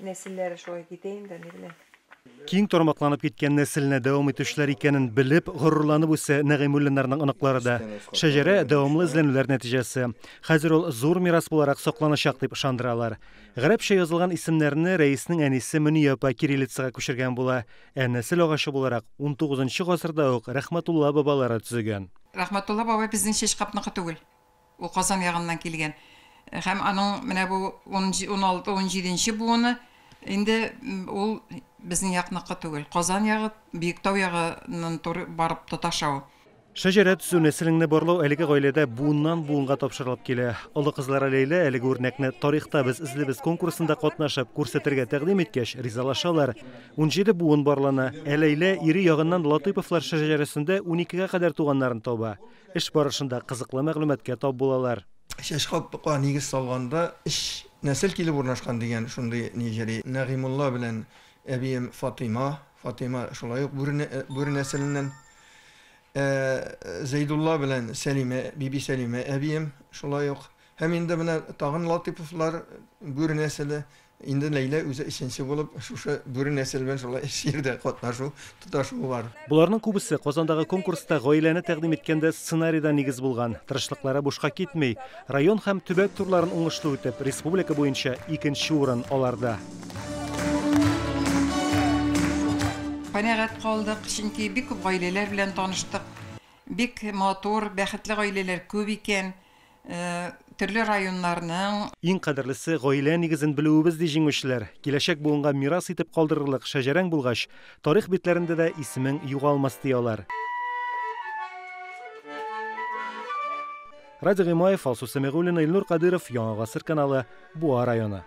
Нәселләре шулай китә инде, ни беләм. Киң тармакланып киткән нәселне дәвам итүчеләр икәнен белеп, горурланып үсә Нәгыймуллиннарның оныклары да. Шәҗәрә дәвамлы эзләнүләр нәтиҗәсе. Хәзер ул зур мирас буларак сакланачак дип ышандыралар. Гарәпчә язылган исемнәрне рәиснең әнисе Мөния апа кириллицага күчергән була. Ә нәсел агачы буларак 19 гасырда ук Рәхмәтулла бабалары төзегән. Рәхмәтулла бабай безнең Чәчкапныкы түгел. Ул Казан ягыннан килгән. Һәм аның менә бу 16-17 буыны инде ул безнең якныкы түгел. Казан ягы, Биектау ягыннан туры барып тоташа ул. Шәҗәрә төзү, нәселеңне барлау әлеге гаиләдә буыннан буынга тапшырылып килә. Олы кызлары Ләйлә әлеге үрнәкне Тарихта без эзлибез конкурсында катнашып, күрсәтергә тәкъдим иткәч, ризалашалар. 17 буын барлана. Ә Ләйлә ире ягыннан Латыйповлар шәҗәрәсендә 12-гә кадәр туганнарын таба. Эш барышында кызыклы мәгълүматка тап булалар. Чәчкапка нигез салганда өч нәсел килеп урнашкан дигән шундый ни җөри. Нәгыймулла белән әбием Фатыйма, Фатыйма шулай ук бүре, бүре нәселеннән. Зәйдулла белән Сәлимә, Биби Сәлимә әбием шулай ук. Һәм инде менә тагын Латыйповлар бүре нәселе. Инде Ләйлә үзе өченче булып шушы бүре нәселе белән шулай эш җирдә катнашу, тоташу бар. Боларның күбесе Казандагы конкурста гаиләне тәкъдим иткәндә сценарийда нигез булган. Тырышлыклары бушка китми. Район һәм төбәк турларын уңышлы үтеп, республика буенча икенче урын аларда. Канәгать калдык, чөнки бик күп гаиләләр белән таныштык. Бик матур, бәхетле гаиләләр күп икән. Төрле районнарның. Иң кадерлесе, гаилә нигезен белүебез, ди җиңүчеләр. Киләчәк буынга мирас итеп калдырырлык шәҗәрәң булгач, тарих битләрендә дә исемең югалмас, ди алар. Радий Гыймаев, Алсу Сәмигуллина, Илнур Кадыров, Яңа Гасыр каналы, Буа районы.